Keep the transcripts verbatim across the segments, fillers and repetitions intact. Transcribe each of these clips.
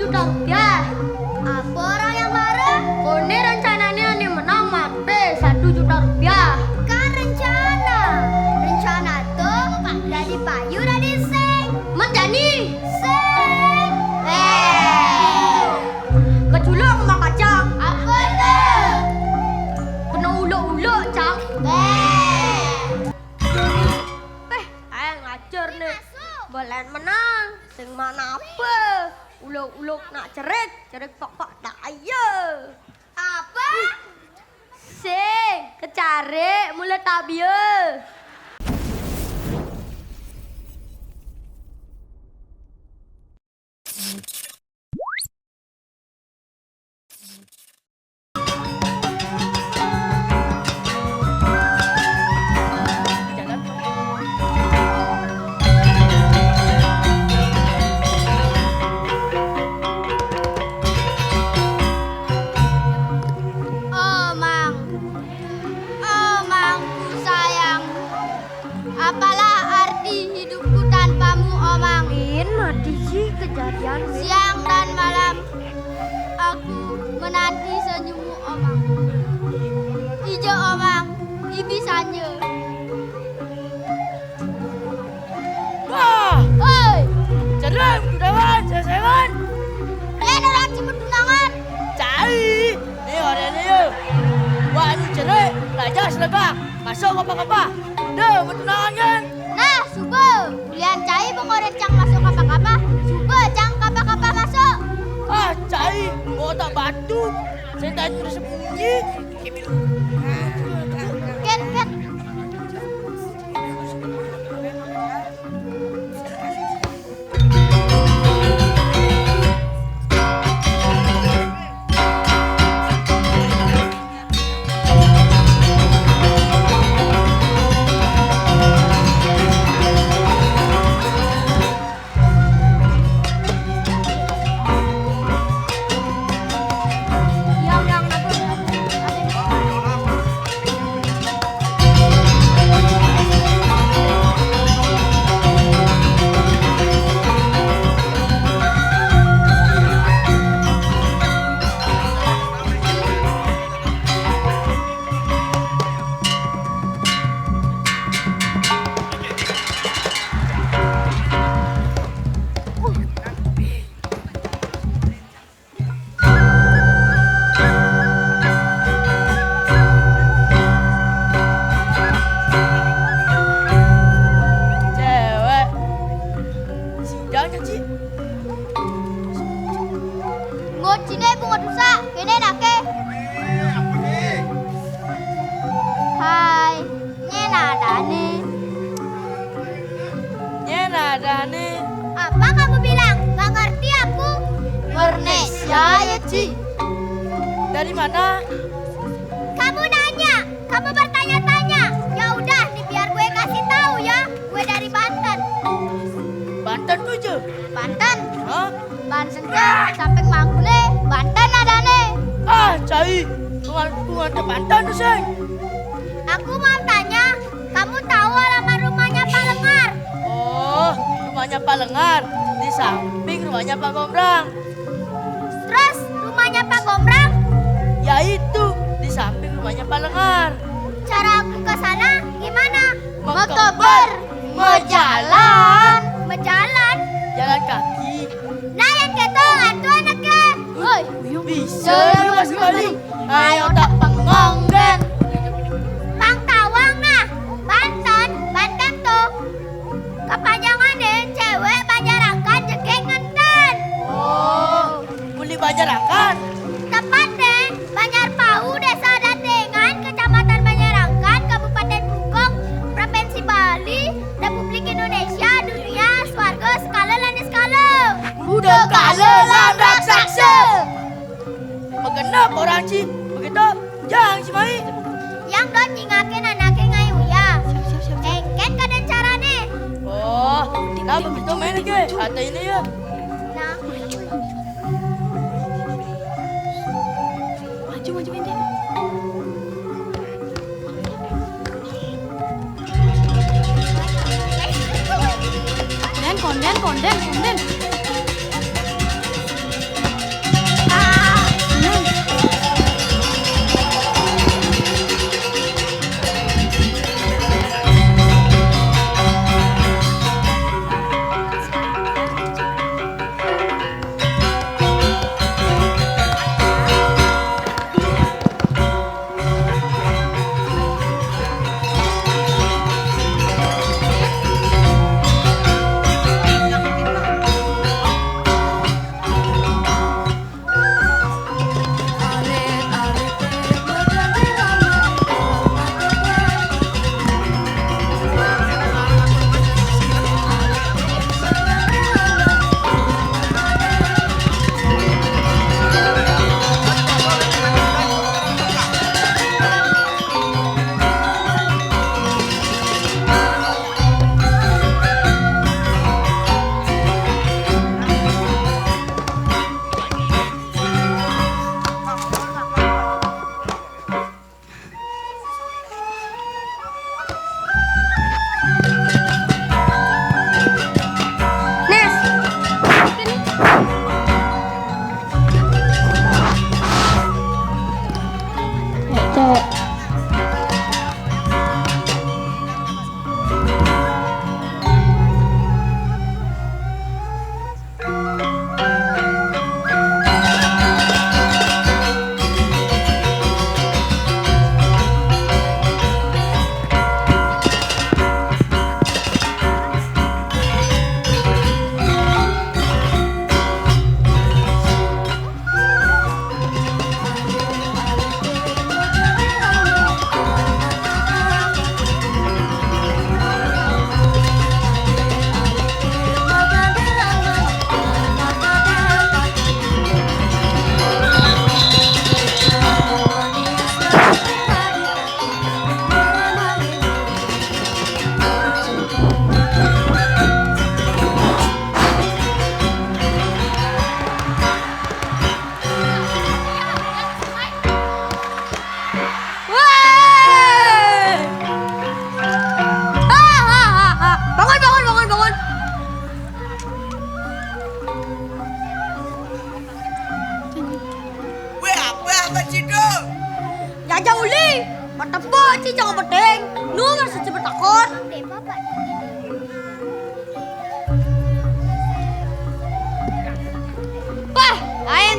Juta rupiah. Apa orang yang marah? Koné rencanané ané menang mapé satu juta rupiah. Kan rencana. Rencana tuh dadi payu dadi sing. Menjani. Sing. Eh. Keculuk sama kacang. Apa tuh? Kena uluk-uluk, Cang. Beh. Eh, ayo ngajar nih. Boleh menang. Sing mana apa? Uluk-uluk nak cerik, cerik pokok daya. Apa? Sing kecarik mula tabia. Oh, Mang. Oh, Mangku sayang. Apalah arti hidupku tanpamu, Omang? Min, mati sih kejadian, Min. Siang dan malam aku menanti senyummu, Omang. Ijo, Omang, ibi sanja. Wah, oi, cereng, kudawan, sesewan. Yén orang cimut tunangan. Cai, nih orangnya yuk. Wah, ini cerai, raja selegang. Masuk apa-apa. Deh, mau tunangan kan? Nah, suba. Ulian cai pengoret cang masuk kapa-kapa. Suba cang kapa-kapa masuk. Ah, cai, mau tak batu. Saya tanya udah sembunyi. Ken, ken. Cewek. Sidang, Cik. Ngociné bungut rusak, kéné naké. Hai, nyén adané. Nyén adané. Apa kamu bilang? Nggak ngerti aku. Murnesia ya, Ci. Dari mana? Kamu nanya, kamu bertanya-tanya. Ya udah, nih biar gue kasih tahu ya. Gue dari Banten. Banten tuh, Ci. Banten? Hah? Banten tuh samping Mangkuné, Banten adané. Ah, cai. Bukan, bukan ke Banten tuh, Seng. Aku mau tanya, kamu tahu alamat rumahnya Pak Lengar? Oh, rumahnya Pak Lengar di samping rumahnya Pak Gombrang. Terus rumahnya Pak Gombrang? Ya itu, di samping rumahnya Pak Lengar. Cara aku ke sana gimana? Mekeber, mejalan. Mejalan? Jalan kaki. Nah, yang kéto atuh anaké. Woi, bisa lu masih balik. Ayo tak pengong, Gen. Pang tawang nah, Banten, Banten tuh kepanjangané cewek Banjarangkan jegég ngenten. Oh, beli Banjarangkan. Tepatné, Banjar Pau, Désa Datengan, Kecamatan Banjarangkan, Kabupaten Bungkung, Provinsi Bali, Republik Indonesia, dunia, swarga, sekala lan niskala. Budak kala lan raksasa. Magenep orang ci, begitu, jang ci mai. Yang dot nyingakin anaké ngai uyah. Siap, siap, siap, siap. Engkén kadén carané. Oh, nah begitu main ke. Ada ini ya. Nah. Maju, maju, Ente. Konden, konden, konden, konden.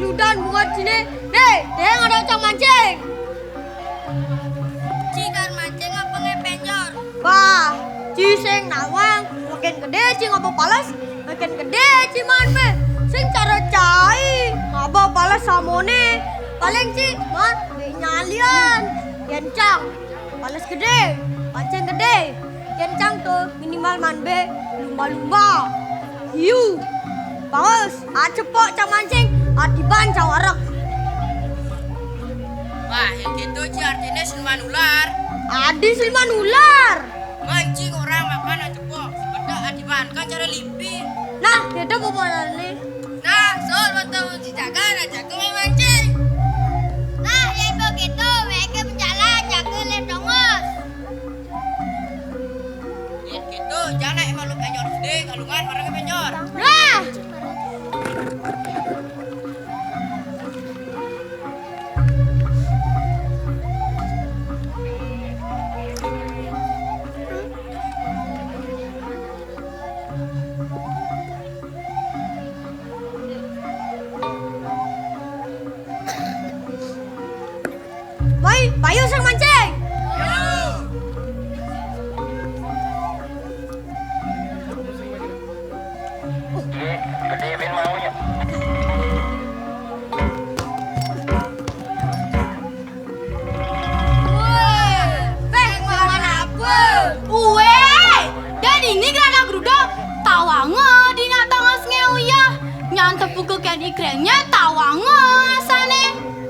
Udan buat sini. Nih, dia ada cang mancing. Ci kan mancing apa ngepenjor? Wah, ci sing nawang makin gede, ci ngapa pales makin gede, ci man be. Sing cara cai ngapa pales samone. Paling ci man be nyalian. Yen cang pales gede, mancing gede. Yen cang to minimal man be lumba-lumba. Hiu. Bagus, acepok cang mancing, adiban cang wareg. Wah, yang gitu ci artinya siluman ular. Adi siluman ular. Mancing orang makan acepok, sebentar adiban kan cara limpi. Nah, beda apa nih? Nah, Sol, waktu mau dijaga, nah, jago main mancing. Nah, ya itu gitu, mereka berjalan, jago lihat dongos. Ya gitu, jangan emang lu penyor gede, kalungan, orang penyor. Nah. Mai, payu sing mancing. Weh, peh, makan apa? Uwe, dan ini kerana geruduk. Tawango di nak tongos ngeuyah. Nyan tepuku ken ikrenya tawango asane.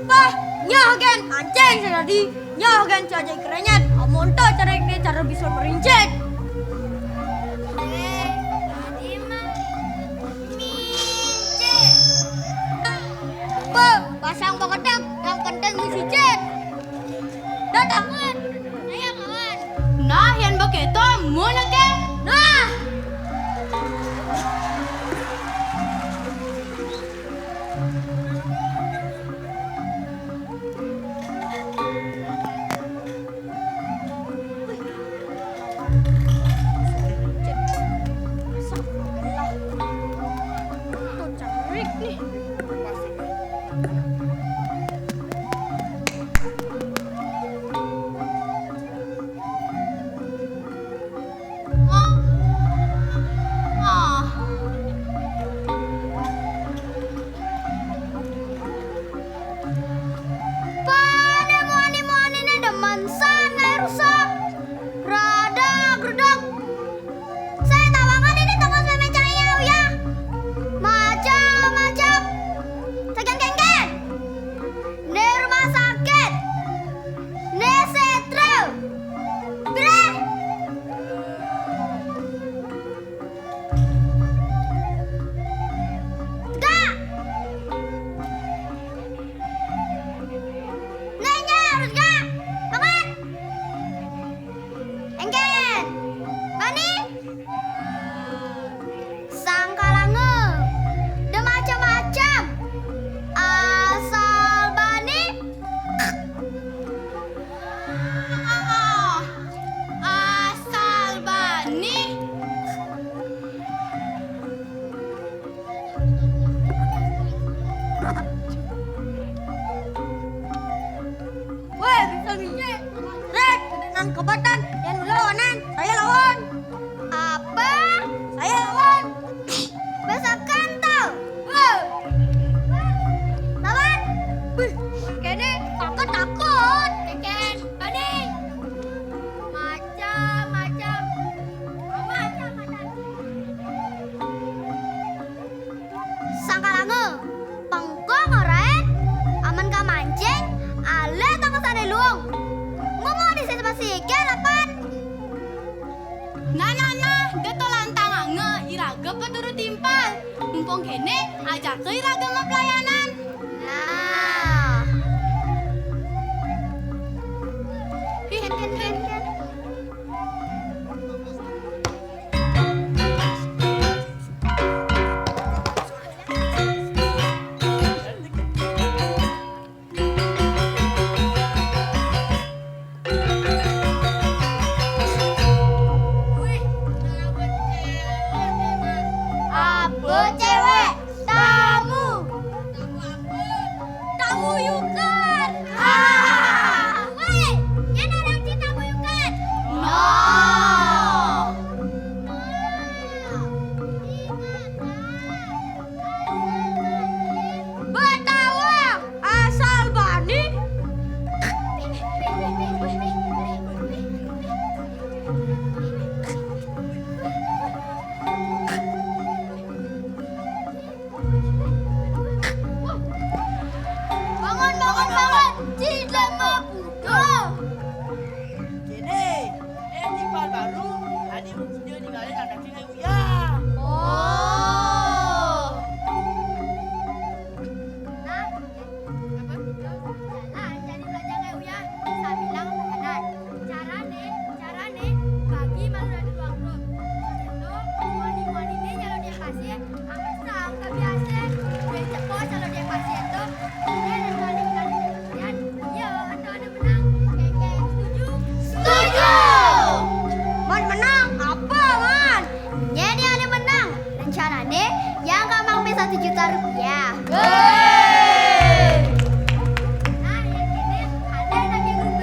Peh, nyoh ken mancing sing tadi. Nyoh ken cacai kerenyet. Amonto cara ini cara bisa merincit. Eh, tadi mah mincit. Peh, pasang pengedak yang penting misi cit. Datang, Wan. Ayo, kawan. Nah, yang begitu, mun ke? Nah. Pane muani-muani ne demen sana rusak. Rada gerdok. Saya tawangan ini tongos memecah ya, ya. Macam-macam. Seken-seken. Ne rumah sakit. Ne setro. Pire? Tegak. Nanya, harus tegak. Bangun. Engken. Bani. Sangkalange. De macem-macem. Asal bani. Asal bani. Weh, bisa mincit. Rek, nang kebatan, yang lawanan, saya lawan. Apa? Saya lawan. Besar kantau. Weh. Lawan. Wih, kene takut, takut. Keken, bani. Macam-macam. Macam-macam. Sangkalange, pengkong oraen, amen ka mancing, ale tongosane luung. Mumu di sisi pasike lapan. Nah, nah, nah, geto lantangange, iraga peturu timpal. Mumpung kene, ajaka iraga mapelayanan. Nah. Ih, ken, ken, ken. Apa cewek? Tamu. Anané yang kamang pé satu juta rupiah. Nah, yang kéné ada nagih grup.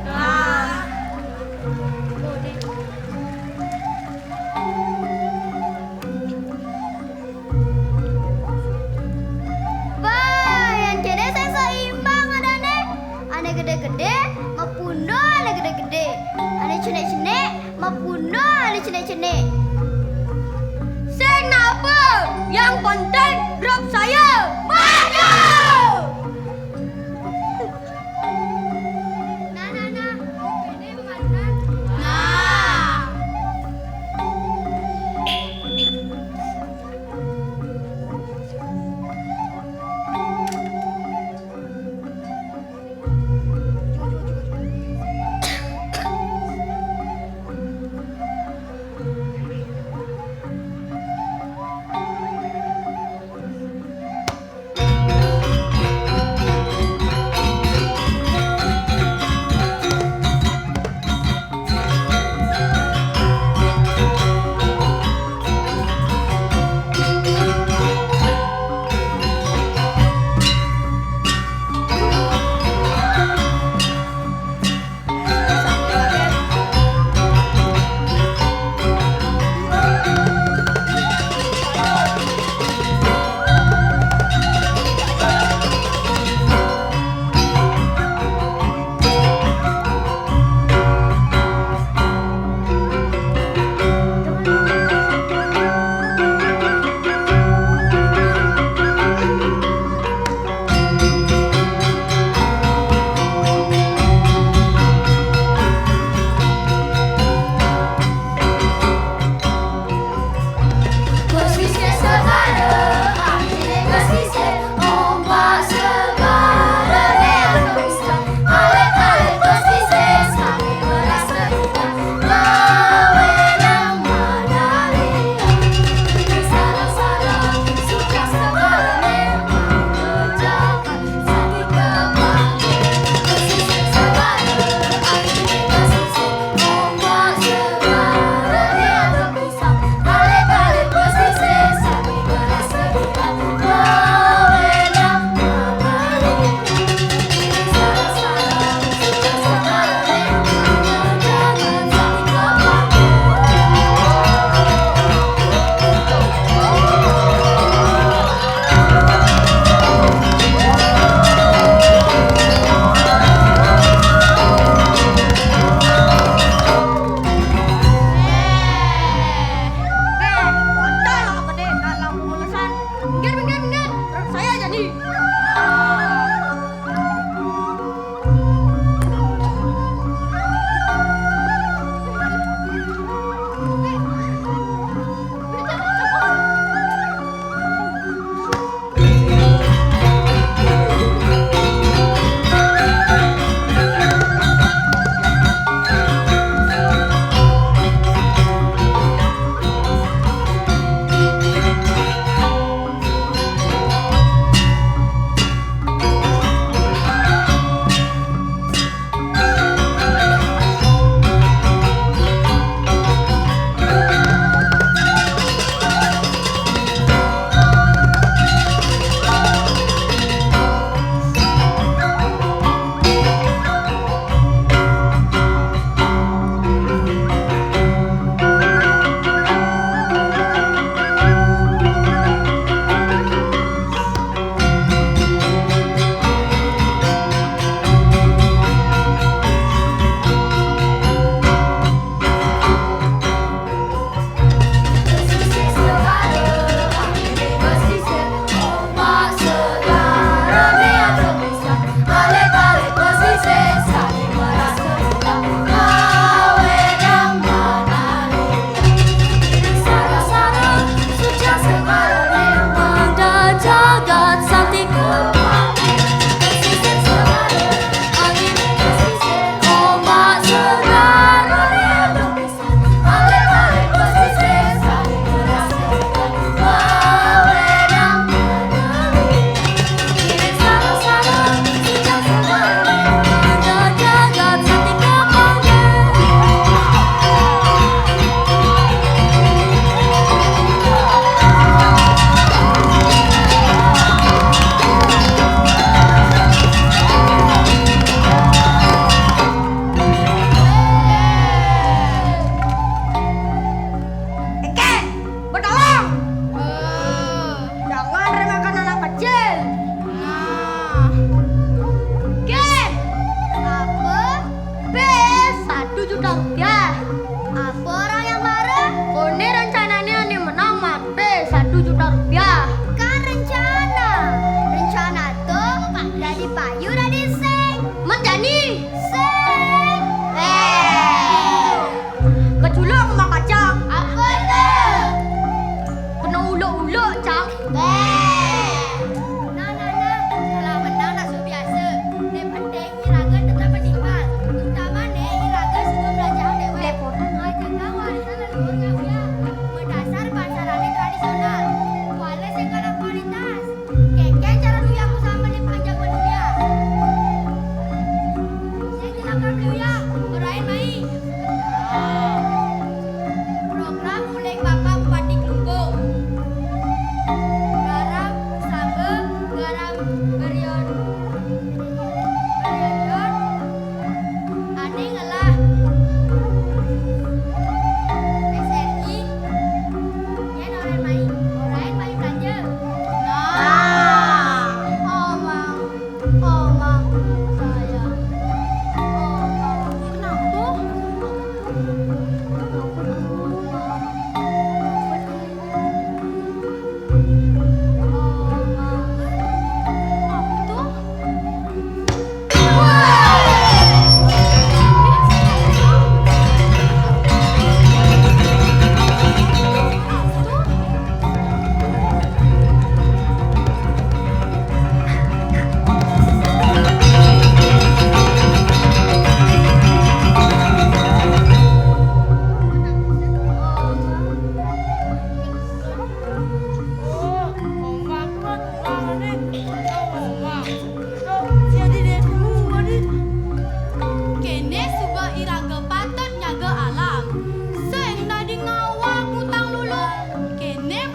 Nah. Wah, yang kéné sing seimbang adané. Ané gedé-gedé, mapundhut ané gedé-gedé. Ané cenik-cenik, mapundhut ané cenik-cenik. Sing napa? Yang penting grup saya maju! Nah, nah, nah. Ini pembangunan. Nah.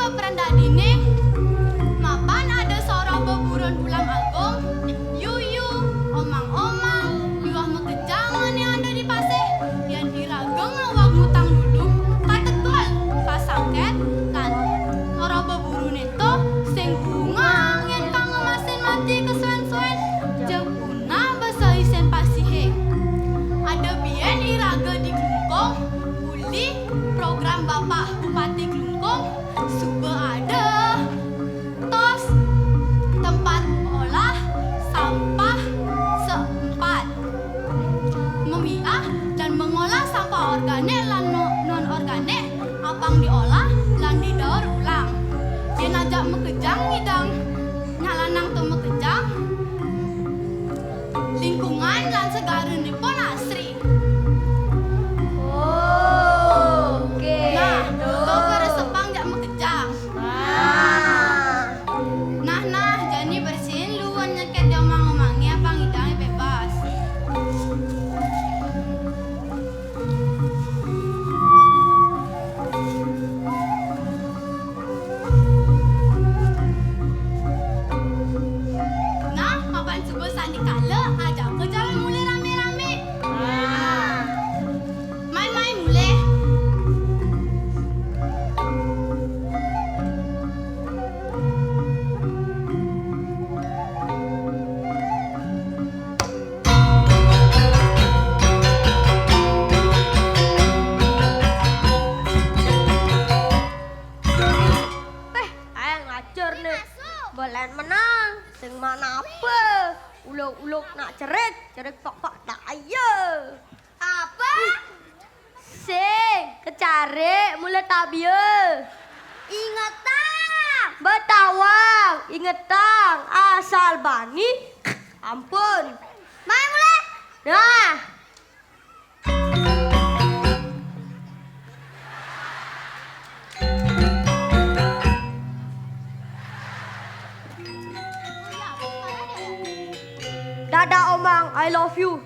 Pran dadiné, mapan ada soroh beburun ulam agung, yuyu, omang-omang, miwah makejang ané ada di pasih, yén iraga ngawag ngutang luluh, kategel, kasangkét, lan soroh beburuné to sing bungang yén kang ngemasin mati kesuén-suén, jeg punah basa isén pasihé. Ada biyen iraga di Klungkung, uli program Bapak Bupati Klungkung, suba ada tos tempat olah sampah seempat. Memiah dan mengolah sampah organik lan no-, non-organik, apang diolah lan didaur ulang. Yén ajak makejang ngidang nyalanang to makejang, lingkungan lan segaranipun asri. Oh, oke. Nah, to karesepang jak makejang. Nah. Nah, nah, jani bersihin lu, wan nyeket di omang-omangé, apang ngidangé bebas. Nah, mapan suba sandikala, ajaka jalan mulih ramé-ramé. Mai, mai, mulih. Péh, aé ngajar né. Boleh menang, sing mana apa? Uluk-uluk nak cerik, cerik pak-pak tak ayo. Apa? Sing kecarik mula tabia. Ingetang. Betawang, ingetang, asal bani, ampun. Mai mulai. Nah. Dadah Omang, I love you.